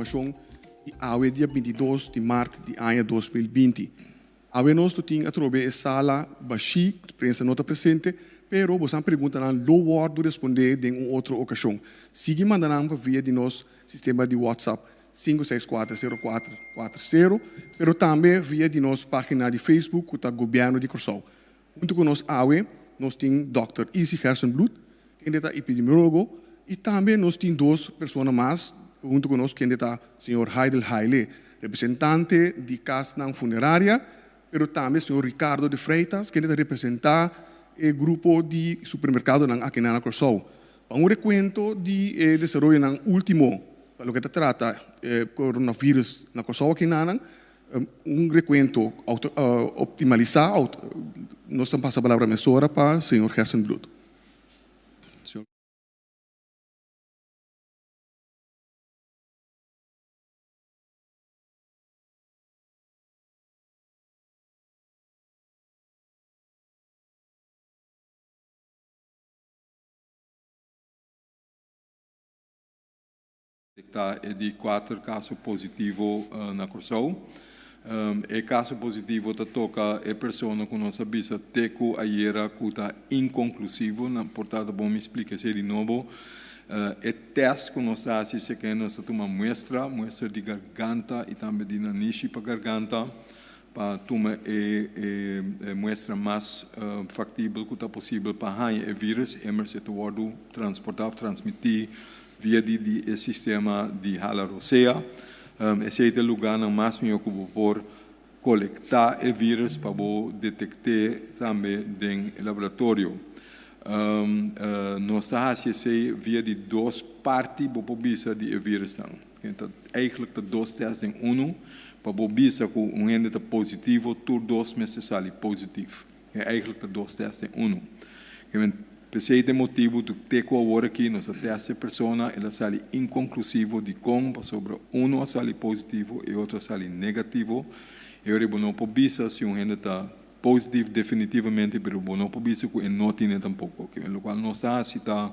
programacion di awe dia 22 di maart di aña 2020. Awe nos lo tin atrobe e sala bashí, prensa no ta presente, pero boso preguntanan lo wòrdu respondé den un otro okashon. Sigui manda nan pa via di nos sistema di WhatsApp 5640440, pero tambe via di nos página di Facebook ku ta Gobièrnu di Kòrsou. Huntu ku nos awe nos tin Dòkter Izzy Gerstenbluth, kende ta epidemiólogo, i tambe nos tin dos persona mas huntu ku nos, kende ta señor Haidel Haile, representante di kasnan funeraria, pero tambe señor Ricardo de Freitas, kende ta representá e grupo di supermerkadonan aki na Kòrsou. Pa un rekuento di e desaroyonan último pa loke ta trata e coronavirus na Kòrsou aki nan, un rekuento optimalisá, nos ta pasa palabra mesora pa señor Gerstenbluth. Señor. Ta e di kuater kaso positivo na Kòrsou. E kaso positivo ta toka e persona ku nos a bisa te ku ayera ku ta inkonklusivo. Por ta ta bon mi splika esei di nobo. E tèst ku nos ta hasi esei nos ta tuma muestra, muestra di garganta i tambe di nanishi pa garganta pa tuma e muestra mas faktibel ku ta posibel pa haña e vírùs. Immers e ta wòrdu transportá òf transmití via di di e sistema di hala rosea. Esei ta e lugánan mas mihó ku bo por kolektá e vírùs pa bo detekt'é tambe den e laboratorio. Nos ta hasi esei via di dos parti bo por bisa di e vírùsnan. Ta eigentlik ta dos tèst den unu. Pa bo bisa ku un hende ta positivo tur dos mester sali positif. E eigentlik ta dos tèst den unu. P'esei ta e motibu ku te ku awor aki nos a tèst e persona, el a sali inkonklusivo. Dikon? Pasobra unu a sali positivo, e otro a sali negativo. E ora bo no por bisa si un hende ta positivo definitivamente, pero bo no por bisa ku e no tine tampoko. Lokual nos ta hasi ta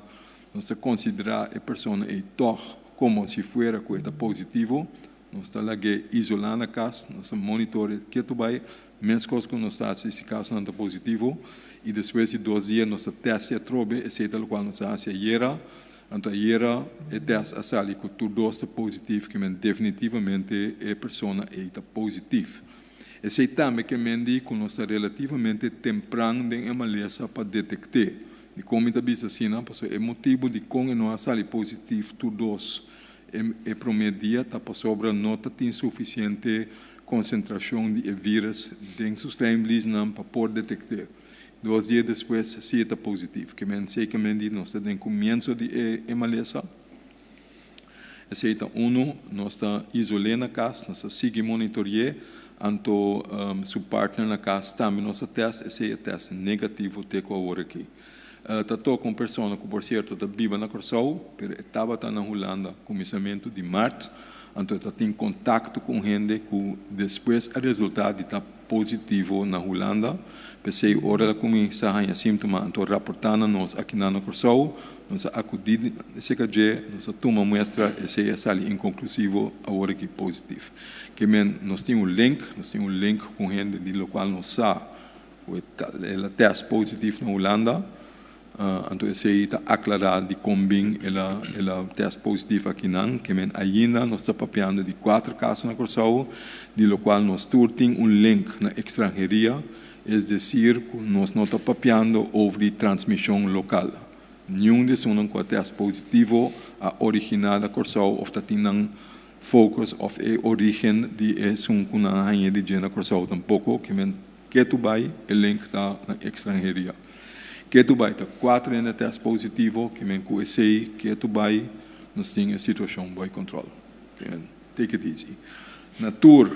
nos ta konsiderá e persona ei tòg komo si fuera ku e ta positivo. Nos ta lag'é isolá na kas, nos ta monitor'é ketu bai, meskos ku nos ta hasi si kasonan ta positivo, i despues di dos dia nos ta tèst'é atrobe, esei ta lokual nos a hasi ayera. Anto ayera e tèst a sali ku tur dos ta positif, ke men definitivamente e persona ei ta positif. Esei tambe ke men di ku nos ta relativamente tempran den e malesa pa detekt'é. Dikon mi ta bisa asina? Pasobra e motibu dikon e no a sali positif tur dos E promé dia ta pasobra no ta tin sufisiente konsentrashon di e vírus den su slijmvliesnan pa por detekt'é. Dos dia despues si e ta positif. Ke men sekermente di nos ta den kumienso di e malesa. Esei ta unu, nos ta isol'é na kas, nos ta sigui monitori'é, anto su partner na kas tambe nos a tèst, esei a tèst negativo te ku awor aki. Ta toka un persona ku por sierto ta biba na Kòrsou, pero e tabata na Hulanda kuminsamentu di mart, anto e ta tin kontakto ku un hende ku despues a resultá di ta positivo na Hulanda. P'esei ora el a kuminsá haña síntoma anto raportá na nos akinan na Kòrsou, nos a akudí serka dje, nos a tuma muestra, esei a sali inkonklusivo, awor aki positif. Ke men nos tin un link, nos tin un link ku un hende di lokual nos sa Ku el a tèst positif na Hulanda, anto esei ta aklará dikon bin el a el a tèst positif akinan. Ke men ainda nos ta papiando di kuater kaso na Kòrsou, di lokual nos tur tin un link na ekstranheria, es desir ku nos no ta papiando over di transmishon lokal. Niun di esunnan ku a tèst positivo a originá na Kòrsou òf ta tin nan focus òf e orígen di esun ku nan a hañ'é di dje na Kòrsou tampoko. Ke men Ketu bai e link ta na extranheria. Ketu bai ta kuater hende test positivo ke men ku esei ketu bai nos tin e situacion boy control. Take it easy. Na tur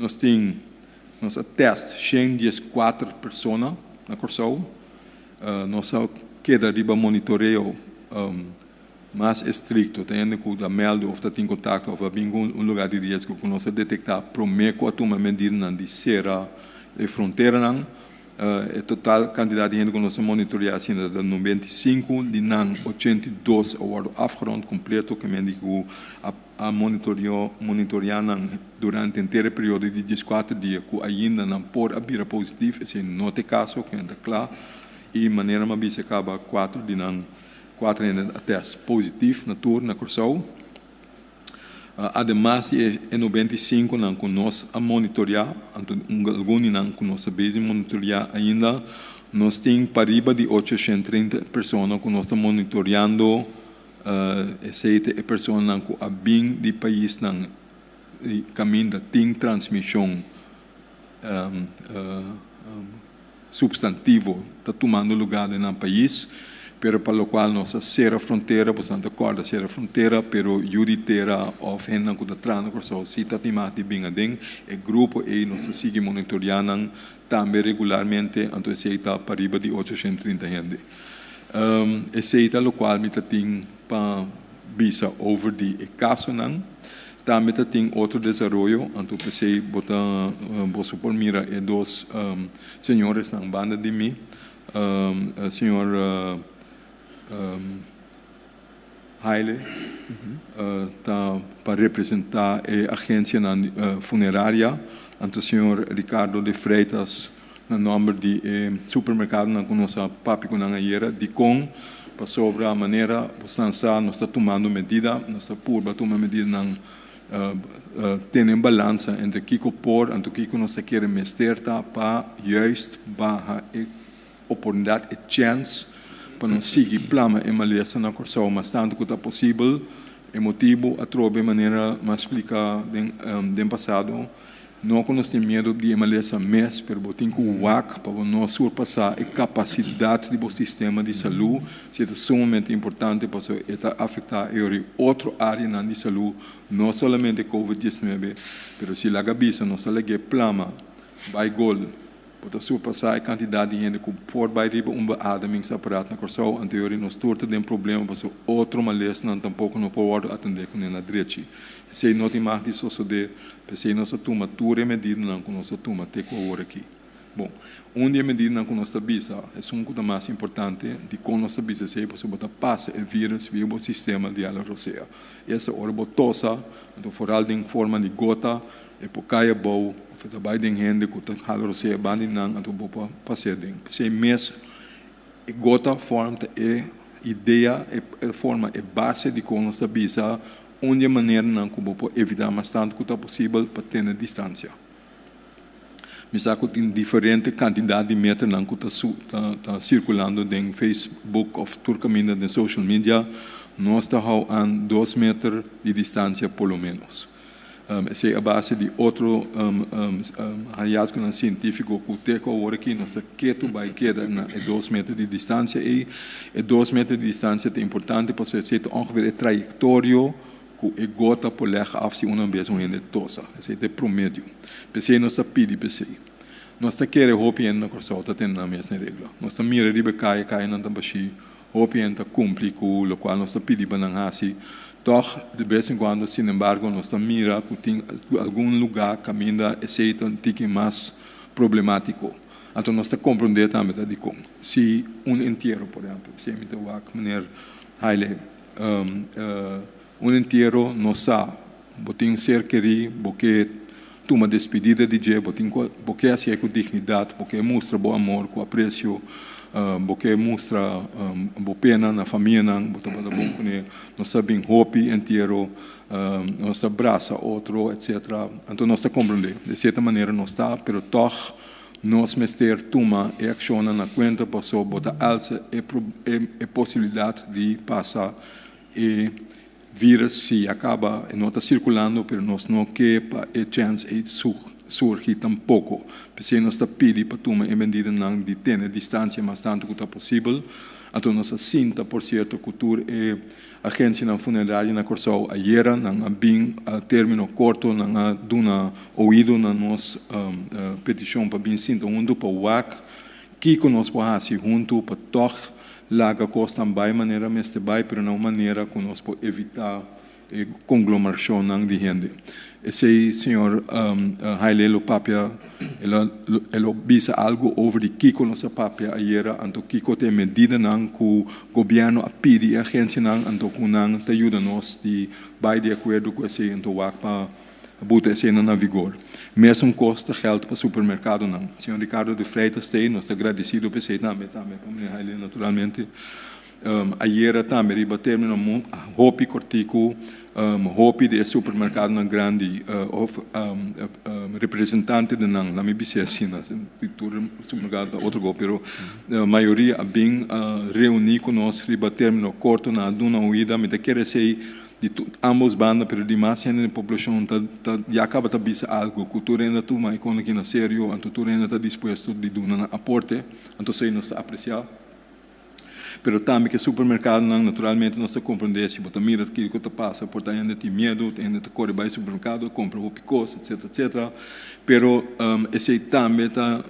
nos tin nos a test 114 persona na Kòrsou. Nos a keda riba monitoreo Mas estrikto, ta hende ku ta mèldu òf ta tin kontakto òf a bin ku un lugá di riesgo ku nos a detektá promé ku a tuma medidanan di sera e fronteranan. E total kantidat di hende ku nos a monitoreá asina ta 95, di nan 82 a wòrdu afgerond kompleto, ke men di ku a a monitoreá nan durante henter e periodo di 14 dia ku ainda nan por a bira positif, esei no ta e kaso, ke nan ta kla, i manera mi a bisa kaba kuater di nan kuater hende a tèst positif na tur na Kòrsou. Ademas di e 95 nan ku nos a monitoreá, anto algun di nan ku nos ta bezig monitoreá ainda, nos tin pariba di 830 persona ku nos ta monitoreando. Esei ta e personanan ku a bin di paisnan kaminda tin transmishon supstantivo ta tumando lugá den nan pais, pero pa lokual nos a sera frontera, boso nan ta kòrda sera frontera, pero yu di tera òf hendenan ku ta traha na Kòrsou si ta tin mag di bin aden. E grupo ei nos ta sigui monitoriá nan tambe regularmente, anto esei ta pariba di 830 hende. Esei ta lokual mi ta tin pa bisa over di e kasonan. Tambe ta tin otro desaroyo, anto p'esei bo ta boso por mira e dos señoresnan banda di mi, señor Haile ta pa representá e agensianan funeraria, anto señor Ricardo de Freitas na nòmber di e supermerkadonan ku nos a papia ku nan ayera. Dikon? Pasobra manera bosan sa nos ta tumando medida, nos ta purba tuma medidanan tene un balansa entre kiko por anto kiko nos ta kere mester ta pa juist baha e oportunidat, e chèns pa nos sigui plama e malesa na Kòrsou mas tantu ku ta posibel. E motibu atrobe manera mi a splika den pasado, no ku nos tin miedu di e malesa mes, pero bo tin ku wak pa bo no surpasá e kapasidat di bo sistema di salú. Si e ta sumamente importante pasobra e ta afektá e ora otro áreanan di salú, no solamente covid 19, pero si laga bisa nos ta lag'é plama bai gol. Bo ta surpasá e kantidat di hende ku por bai riba un beademingsapparaat na Kòrsou. Anterior di nos tur ta den problema pasobra otro malesnan tampoko no por wòrdu atendé kuné na drechi. Esei no tin mag di sosodé, p'esei nos a tuma tur e medidanan ku nos a tuma te ku awor aki. Bon, un di e medidanan ku nos ta bisa, esun ku ta mas importante, dikon nos ta bisa esei, pasobra bo ta pasa e vírùs via bo sistema di ala rosea. Esta ora bo tosa, anto foral den forma di gota, E por kai abou of e ta bai den hende ku ta hala rosea banda di nan, anto bo por pas'é den. P'esei mes e gota vorm ta e idea, e forma e base di kon nos ta bisa un di e maneranan ku bo por evitá mas tantu ku ta posibel pa tene distansia. Mi sa ku tin diferente kantidat di meternan ku ta ta sirkulando den Facebook òf tur kaminda den social media. Nos ta hou an 2 meter di distansia por lo ménos. Esei a base di otro hallazgonan sientífiko ku te ku awor aki nos ta ketu bai keda na e 2 meter di distansia ei. E 2 meter di distansia ta importante pasobra esei ta ongeveer e trayektorio ku e gota por lèg af si una bes un hende tosa. Esei ta e promedio. P'esei nos ta pidi p'esei. Nos ta kere hopi hende na Kòrsou ta tene nan mes den regla. Nos ta mira riba e kaya, kayanan ta bashí. Hopi hende ta kumpli ku lokual nos ta pidi pa nan hasi. Tòg, de bes en kuando, sinembargo, nos ta mira ku tin algun lugá kaminda esei ta un tiki mas problemátiko. Anto nos ta komprondé tambe ta dikon. Si un entiero, por ehèmpel, p'esei mi ta wak meneer Haile, un entiero no sa, bo tin un ser kerí, bo ke tuma despedida di dje, bo tin ku, bo ke hasié ku dignidat, bo ke mustra bo amor ku apresio, bo ke mustra bo pena na famianan, bo tabata bon kuné, nos ta bin hopi entiero, nos ta brasa otro, etcetera. Anto nos ta komprondé, di sierta manera nos ta, pero tòg nos mester tuma e akshonnan na kuenta pasobra bo ta alsa e e posibilidat di pasa e Virus si a caba e no ta circulando pero nos no ke pa e chance ey surgi tampoco. P'esey nos ta pidi pa tuma e medidanan di tene distancia mas tanto cu ta posibel. Anto nos a sinta por cierto cu tur e agencianan funerario na Corsou ayera nan a bin a termino corto nan a duna oido na nos peticion pa bin sinta hunto pa wak kico nos por haci hunto pa toch Laga kosnan bai manera mester bai, pero na un manera ku nos por evitá e konglomerashonnan di hende. Esei señor Haile lo papia E lo bisa algu over di kiko nos a papia ayera, anto kiko ta e medidanan ku gobièrnu a pidi e agensianan, anto ku nan ta yuda nos di bai di akuerdo ku esei, anto wak pa buta eseinan na vigor. Mesun kos ta gèld pa supermerkadonan. Señor Ricardo de Freitas ta ei, nos ta gradisido pa esei tambe, tambe pa meneer Haile naturalmente. Ayera tambe riba término hopi kòrtiku, hopi di e supermerkadonan grandi òf representante di nan, laat mi bis'é asina, tur supermerkado ta otro kos, pero mayoria a bin reuní ku nos riba término korto, nan a duna un oida. Mi ta kere esei di ambos banda, pero di mas hende den poblashon ta ta ya kaba ta bisa algu ku tur hende a tuma e kon aki na serio, anto tur hende ta dispuesto di duna nan aporte, anto esei nos ta apresiá. Pero tambe ku e supermerkadonan naturalmente nos ta komprendé si bo ta mira kiko ta pasa por ta hende tin miedu, hende ta kore bai supermerkado kompra hopi kos etcetera etcetera pero esei tambe ta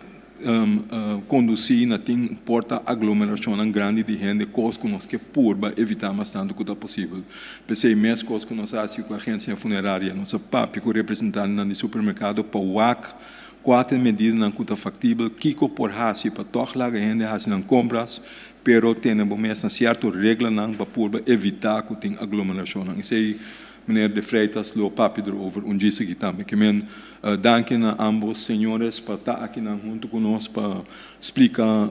kondusí na tin por ta aglomerashonnan grandi di hende kos ku nos ke purba evitá mas tantu ku ta posibel. P'esei mes kos ku nos a hasi ku agensia funeraria nos a papia ku representantenan di supermerkado pa wak Kua ta e medidanan ku ta faktibel? Kiko por hasi pa tòg laga hende hasi nan kompras, pero tene bo mes na sierto reglanan pa purba evitá ku tin aglomerashonnan? Esei meneer De Freitas lo papia derover un djis aki tambe. Ke men danki na ambos señores pa ta akinan huntu ku nos pa splika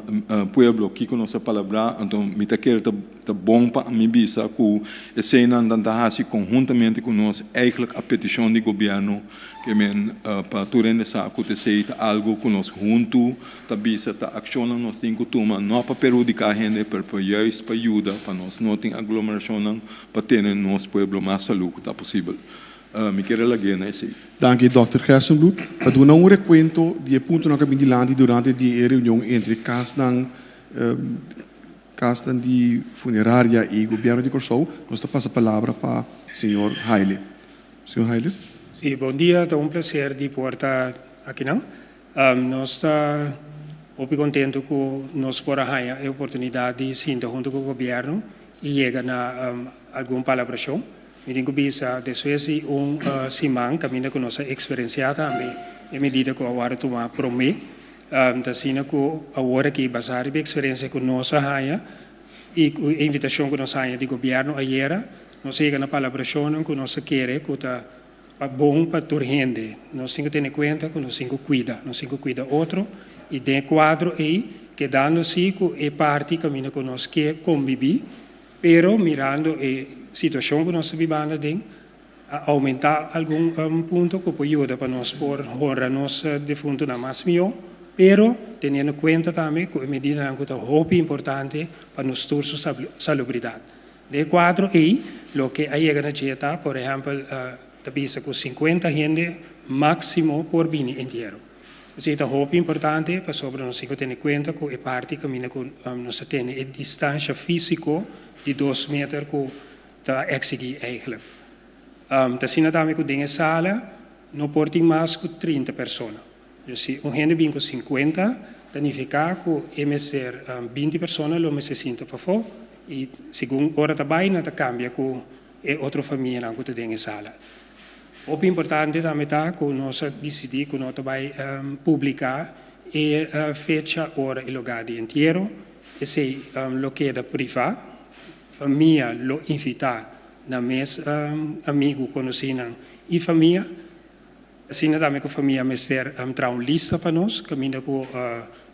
pueblo kiko nos a palabrá. Anto mi ta kere ta Ta bon pa mi bisa ku eseinan nan ta hasi konhuntamente ku nos eigentlik a petishon di gobièrnu ke men pa tur hende sa ku ta esei ta algu ku nos huntu ta bisa ta akshonnan nos tin ku tuma no pa perhudiká hende pero pa juist pa yuda pa nos no tin aglomerashonnan pa tene nos pueblo mas salú ku ta posibel. Mi kere lag'é na esei. Danki Dòkter Gerstenbluth pa duna un rekuento di e puntonan ku a bin dilanti durante di e reunion entre kasnan Kasnan di funeraria i Gobièrnu di Kòrsou, nos ta pasa palabra pa señor Haile. Señor Haile. Sí, bon dia, ta un placer di por ta akinan. Nos ta hopi contento cu nos por a haña e oportunidad di sinta hunto cu Gobierno y yega na algun palabracion. Mi tin cu bisa despues di un siman caminda cu nos a experiencia tambe e medida cu a worde tuma prome, Ta asina ku awor aki basá riba e eksperensia ku nos a haña i ku e invitashon ku nos haña di gobièrnu ayera, nos a yega na palabrashonnan ku nos ta kere ku ta pa bon pa tur hende. Nos tin ku tene kuenta ku nos tin ku kuida, nos tin ku kuida otro i den e kuadro ei kedando si ku e parti kaminda ku nos ke kombibí, pero mirando e situashon ku nos ta bibando aden, A oumentá algun punto ku por yuda pa nos por honra nos defuntunan mas mihó, pero teniendo kuenta tambe ku e medidanan ku ta hopi importante pa nos tur su salubridat. Den e kuadro ei, loke a yega na dje ta, por ehèmpel, ta bisa ku sinkuenta hende máksimo por bini entiero. Esei ta hopi importante pasobra nos tin ku tene kuenta ku e parti kaminda ku nos ta tene e distansha físiko di dos meter ku ta exigi eigenlijk. Ta asina tambe cu den e sala no por tin mas cu 30 persona. Dus si un hende bin cu 50, ta nifica cu e mester 20 persona lo mester sinta pafó y segun ora ta bay nan ta cambia cu e otro famianan cu ta den e sala. Hopi importante tambe ta cu nos a dicidi cu no ta bay publica e fecha, ora y lugar di entiero. Esey lo keda priva. Famia lo invitá nan mes amigu, konosínan i famia. Asina tambe ku famia mester traha un lista pa nos, kaminda ku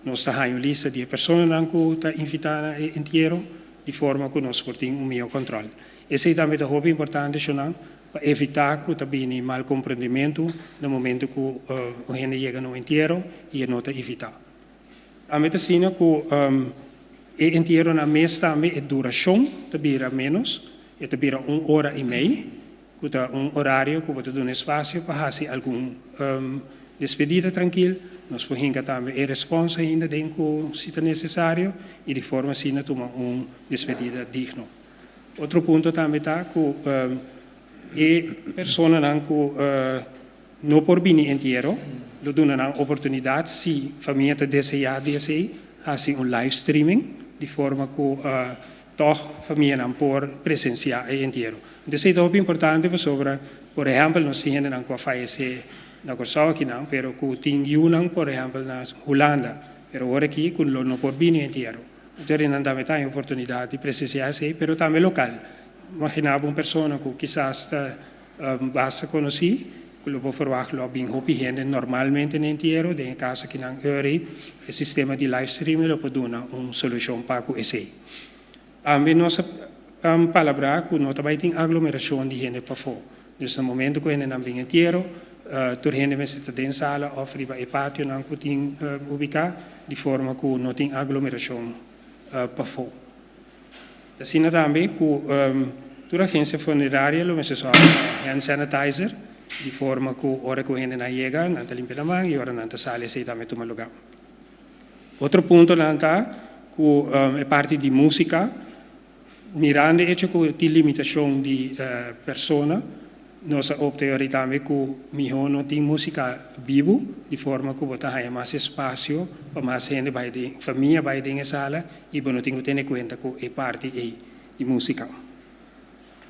nos ta haña un lista di e personanan ku ta invitá na e entiero, di forma ku nos por tin un mihó kòntròl. Esei tambe ta hopi importante, shonnan, pa evitá ku ta bini mal komprendimentu na momentu ku un hende yega na un entiero i e no ta invitá. Tambe ta asina ku e entieronan mes tambe e durashon ta bira ménos, e ta bira un ora i mei, ku ta un orario ku bo ta duna espasio pa hasi algun despedida trankil. Nos por hinka tambe e respòns ainda den ku si ta nesesario i di forma asina tuma un despedida digno. Otro punto tambe ta ku e personanan ku No por bini entiero, lo duna nan oportunidat si famia ta deseá di esei, hasi un live streaming di forma ku tòg famianan por presensiá e entiero. Entonces esei ta hopi importante pasobra por ehèmpel nos tin hendenan ku a fayesé na Kòrsou akinan pero ku tin yunan por ehèmpel na Hulanda pero ora aki ku lo no por bini entiero. Anto nan tambe ta haña oportunidat di presensiá esei pero tambe lokal. Imaginá bo un persona ku kisas ta basta konosí ku lo por ferwagt lo a bin hopi hende normalmente na entiero, den e kaso akinan ori e sistema di live streaming lo por duna un solushon pa ku esei. Tambe nos a palabrá ku no ta bai tin aglomerashon di hende pafó. Dus na momento ku hendenan bin entiero, tur hende mester ta den sala òf riba e pationan ku tin ubiká di forma ku no tin aglomerashon pafó. Ta asina tambe ku tur agensia funeraria lo mester sòru pa hand sanitizer di forma ku ora ku hendenan yega nan ta limpia nan man i ora nan ta sali esei tambe tuma lugá. Otro puntonan ta ku e parti di músika, mirando e echo ku tin limitashon di persona, nos a opta yori tambe ku mihó no tin músika bibu, di forma ku bo ta haña mas espasio pa mas hende bai den, famia bai den e sala i bo no tin ku tene kuenta ku e parti ei di músika.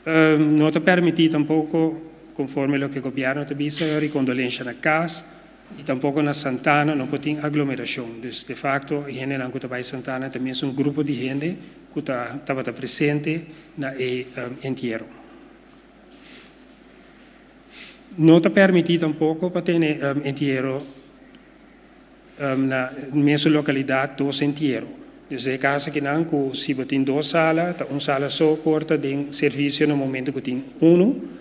No ta permití tampoko, konforme loke gobièrnu ta bisa, yori kondolensha na kas i tampoko na Santana no por tin aglomerashon. Dus de fakto e hendenan ku ta bai Santana ta mesun grupo di hende ku ta tabata presente na e entiero. No ta permití tampoko pa tene entiero na mesun lokalidat dos entiero. Dus den e kas akinan ku si bo tin dos sala, ta un sala so por ta den servisio na momento ku tin unu,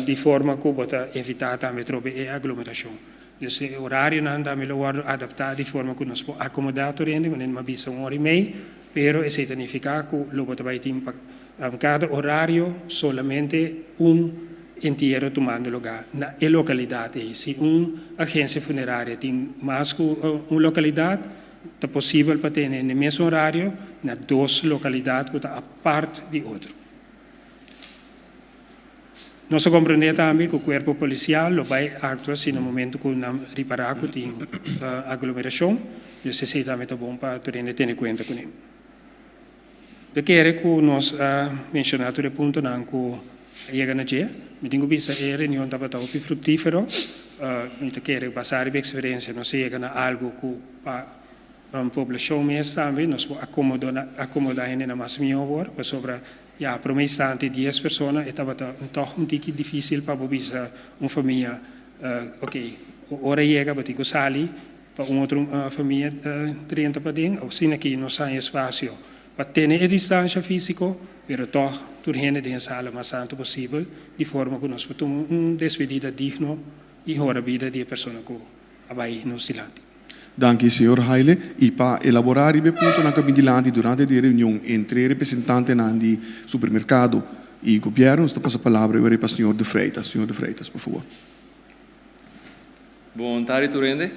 di forma ku bo ta evitá tambe trobe e aglomerashon. Dus e orarionan tambe lo wòrdu adaptá di forma ku nos por akomodá tur hende, manera mi a bisa un ora i mei, pero esei ta nifiká ku lo bo ta bai tin pa kada orario solamente un entiero tumando lugá na e lokalidat ei. Si un agensia funeraria tin mas ku un lokalidat, ta posibel pa tene n'e mesun orario na dos lokalidat ku ta apart di otro. Nos a komprendé tambe ku kuerpo polisial lo bai aktua si na momentu ku nan ripará ku tin aglomerashon, dus esei tambe ta bon pa tur hende tene kuenta kuné. Ta kere ku nos a menshoná tur e puntonan ku a yega na dje. Mi tin ku bisa e reunion tabata hopi fruktífero. Mi ta kere basá riba eksperensia nos a yega na algu ku pa poblashon mes tambe nos por akomodá hendenan mas mihó awor pasobra ya promé instante dies persona e tabata tòg un tiki difísil pa bo bisa un famia oke ora yega bo tin ku sali Pa un otro famia drenta paden, asina aki nos haña espasio pa tene e distansha físiko, pero tòg tur hende den e sala mas tantu posibel, di forma ku nos por tuma un despedida digno i hora bida di e persona ku a bai nos dilanti. Danki, señor Haile. I pa elaborá riba e puntonan ku a bin dilanti durante di e reunion entre e representantenan di supermerkado i gobièrnu, nos ta pasa palabra awor pa señor De Freitas. Señor De Freitas, por fabor. Bon tardi tur hende.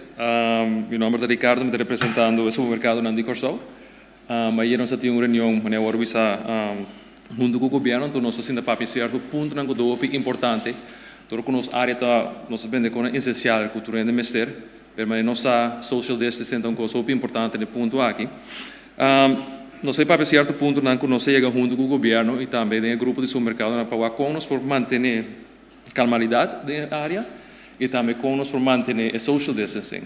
Mi nomber ta Ricardo, mi ta representando e supermercadonan di Kòrsou. Ayer nos a tin un reunion, manera wòrdu bisa, huntu ku gobièrnu, anto nos a sinta papia sierto puntonan ku ta hopi importante. Tur ku nos área ta, nos ta bende kosnan esensial ku tur hende mester, pero manera nos sa social distancing ta un kos hopi importante na e punto aki. Nos a papia sierto puntonan ku nos a yega huntu ku gobièrnu i tambe den e grupo di supermercadonan pa wak kon nos por mantené Kalmalidat den e área i tambe kon nos por mantené e social distancing.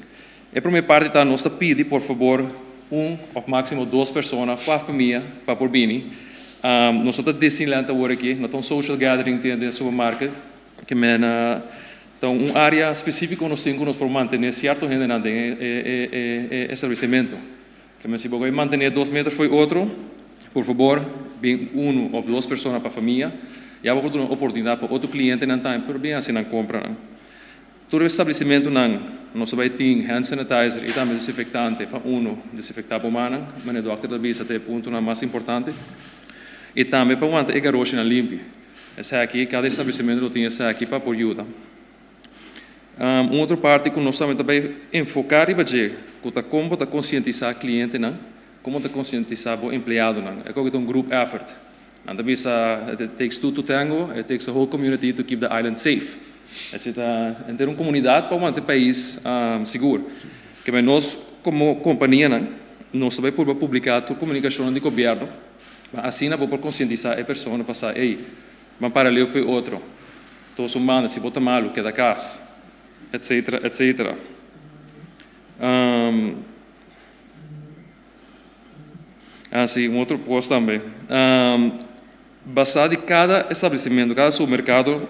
E promé parti ta nos ta pidi por fabor un òf máksimo dos persona pa famia pa por bini. Nos no ta Disneyland awor aki, no ta un social gathering tin den supermarket ke men ta un área spesífiko nos tin ku nos por mantené sierto hendenan den e establesimentu. Ke men si bo bai mantené dos meter fo'i otro, por fabor bin unu òf dos persona pa famia, ya bo por duna oportunidat pa otro klientenan tambe por bin hasi nan kompranan. Tur establesimentunan nos ta bai tin hand sanitizer i tambe desinfektante pa unu desinfektá bo mannan, manera dòkter ta bisa ta e puntonan mas importante, i tambe pa wanta e garoshinan limpi. Esaki kada establesimentu lo tin esaki pa por yuda. Un otro parti ku nos tambe ta bai enfoká riba dje ku ta kon bo ta konsientisá klientenan, kon bo ta konsientisá bo empleadonan. E koke ta un group effort. Nan ta bisa it takes two to tango, it takes a whole community to keep the island safe. Esei ta henter un komunidat pa wanta e pais sigur. Keme nos komo kompanianan nos ta bai purba publiká tur komunikashonnan di gobièrnu pa asina bo por konsientisá e persona pa sa ey, Ban para leu fo'i otro. Tur su manda, si bo ta malu, keda kas. etc. Etc. Ah, sí, un otro kos tambe. Basá di kada establesimentu, kada supermerkado,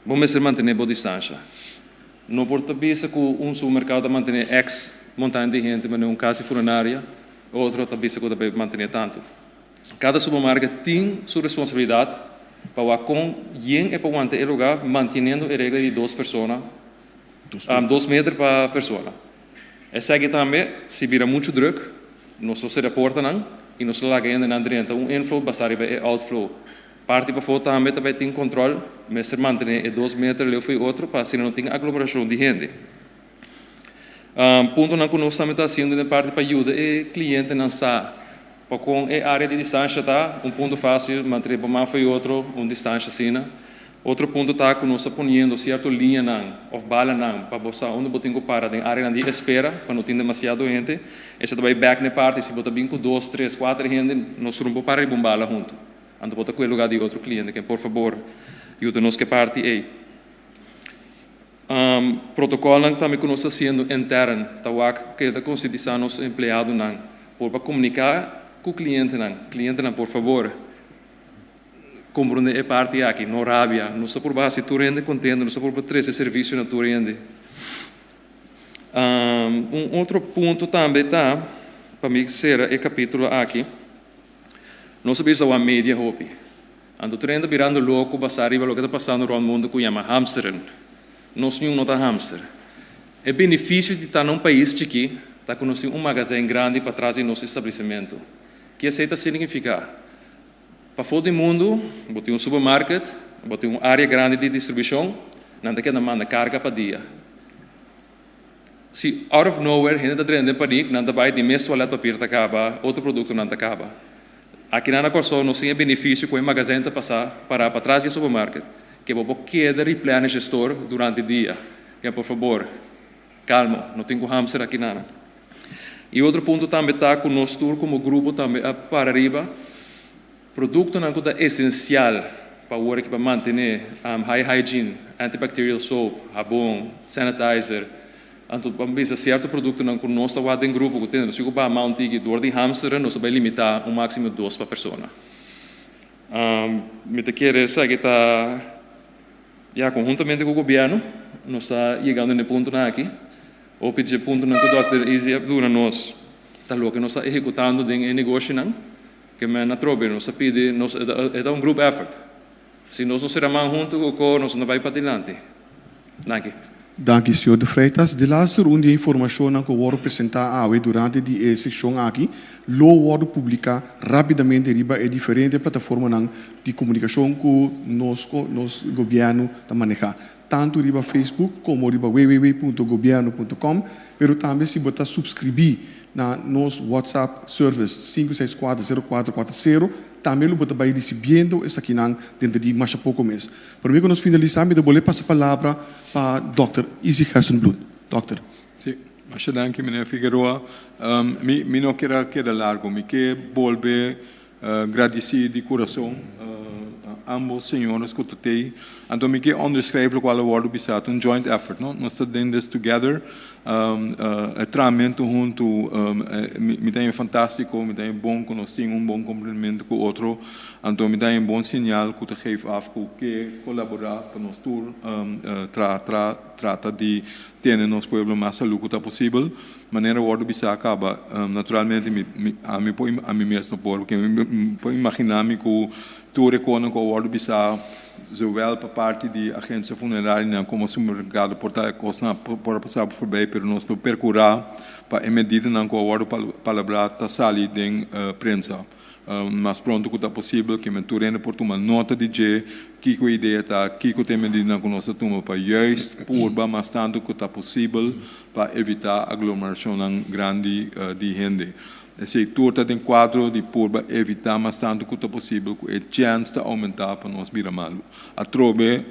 bo mester mantené bo distansha. No por ta bisa ku un supermerkado ta mantené èks montaña di hende manera un kasi funeraria, otro ta bisa ku ta bai mantené tantu. Kada supermarket tin su responsabilidat pa wak kon yen e por wanta e lugá manteniendo e regla di dos persona, dos meter pa persona. Esaki tambe si bira muchu druk, nos lo sera portanan i nos lo laga hendenan drenta un inflow basá riba e outflow. Parti pafó tambe ta bai tin kòntròl, mester mantené e dos meter leu for e otro pa asina no tin aglomerashon di hende. Puntonan ku nos tambe ta hasiendo den parti pa yuda e klientenan sa pa kon e área di distansha ta, un punto fásil, mantené bo man for e otro, un distansha asina. Otro punto ta ku nos ta poniendo sierto liñanan òf balanan pa bo sa unda bo tin ku para den áreanan di espera pa no tin demasiado hende. Esei ta bai bèk na e parti si bo ta bin ku dos, tres, kuater hende, nos tur no por para riba un bala huntu. Anto bo ta kue lugá di otro kliente. Ken por fabor yuda nos ku e parti ei. Protokòlnan tambe ku nos ta hasiendo intern ta wak keda konsientisá nos empleadonan por pa komuniká ku klientenan. Klientenan por fabor komprondé e parti aki, no rabia. Nos ta purba hasi tur hende kontento, nos ta purba trese servisio na tur hende. Un otro punto tambe ta, pa mi sera e kapítulo aki, nos a bisa wak media hopi. Anto tur hende ta birando loko basá riba loke ta pasando rònt mundu ku yama hamsteren. Nos niun no ta hamster. E benefisio di ta na un pais chikí ta ku nos tin un magazijn grandi patras di nos establesimentu. Ke esei ta signifiká? Pafó di mundu bo tin un supermarket, bo tin un área grandi di distribushon, nan ta keda manda karga pa dia. Si out of nowhere hende ta drenta den panik, nan ta bai di mes toilet papier ta kaba, otro produktonan ta kaba. Akinan na Kòrsou nos tin e benefisio ku e magazijn ta pasá pará patras di e supermarket, ke bo por keda replenish e store durante dia. Ke por fabor, kalmo, no tin ku hamster akinan. I otro punto tambe ta ku nos tur komo grupo tambe a para riba produktonan ku ta esensial pa awor aki pa mantené high hygiene, antibacterial soap, habon, sanitizer, Anto pa bisa sierto produktonan ku nos ta wak den grupo ku tende nos tin ku baha mount tiki dor di hamsteren nos ta bai limitá un máksimo dos pa persona. Mi ta kere esaki ta ya konhuntamente ku gobièrnu nos ta yegando na e puntonan aki. Hopi dje puntonan ku dòkter Izzy a duna nos ta loke nos ta ehekutando den e negoshinan ke men atrobe nos ta pidi nos e ta un group effort. Si nos no sera man huntu ku ko nos no bai padilanti. Danki. Danki señor De Freitas. De laatste run di e informashonnan ku a wòrdu presentá awe durante di e sekshon aki lo wòrdu publiká rápidamente riba e diferente plataformanan di komunikashon ku nos nos gobièrnu ta manehá, tantu riba Facebook komo riba www punto gobièrnu punto com, pero tambe si bo ta supskribí na nos WhatsApp service sinku seis kuater sero kuater kuater sero tambe lo bo ta bai risibiendo esakinan denter di masha poko mes. Prome ku nos finalisá mi ta bolbe pasa palabra pa dòkter Izzy Gerstenbluth. Dòkter. Sí, masha danki meneer Figueroa. Mi mi no kier a keda largo, mi ke bolbe gradisí di kurason ambos señores ku ta tei. Anto mi ke onderschrijf lokual a wòrdu bisá, ta un joint effort, no? Nos ta den this together. E trahamentu huntu mi ta haña fantástiko, mi ta haña bon ku nos tin un bon komplimentu ku otro, anto mi ta haña un bon señal ku ta geef af ku ke kolaborá pa nos tur tra tra trata di tene nos pueblo mas salú ku ta posibel. Manera wòrdu bisá kaba, naturalmente mi mi ami por ami mes no por, pasobra mi por imaginá mi ku tur e konan ku a wòrdu bisá Zowel pa parti di agencia funerarionan como supermercado por ta e cosnan por a pasa voorbij, pero nos lo percura pa e medidanan cu a wordo palabrá ta sali den prensa mas pronto cu ta posibel, kimen tur hende por tuma nota di dje, kico e idea ta, kico ta e medidanan cu nos ta tuma pa juist purba mas tanto cu ta posibel pa evita aglomeracionnan grandi di hende. Esei tur ta den kuadro di purba evitá mas tantu ku ta posibel ku e chèns ta oumentá pa nos bira malu. Atrobe,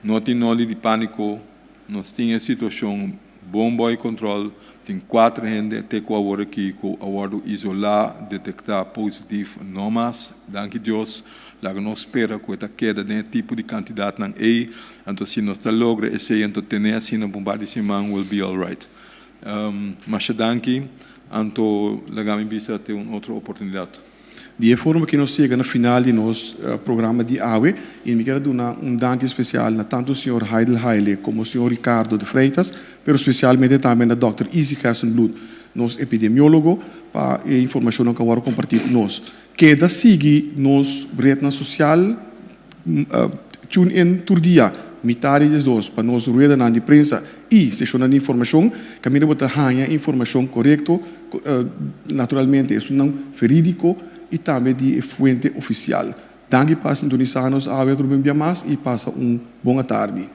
no tin nodi di pániko, nos tin e situashon bon bou e kòntròl, tin kuater hende te ku awor aki ku a wòrdu isolá, detektá positif, no mas, danki Dios. Laga nos spera ku e ta keda den e tipo di kantidatnan ei, anto si nos ta logra esei anto tene asina pa un par di siman we'll be alright. Masha danki, anto laga mi bisa te un otro oportunidat. Di e forma ki nos yega na final di nos programa di awe y mi kier a duna un danki special na tanto señor Haidel Haile como señor Ricardo de Freitas, pero specialmente tambe na Dòkter Izzy Gerstenbluth, nos epidemiologo, pa e informacionnan cu a worde comparti cu nos. Keda sigui nos rednan social, tune in tur dia, mitad di diesdos, pa nos ruedanan di prensa y sesionnan di informacion, caminda bo ta haña informacion corecto, naturalmente esunnan veridico y tambe di e fuente oficial. Danki pa sintonisa nos awe otro bia mas y pasa un bon atardi.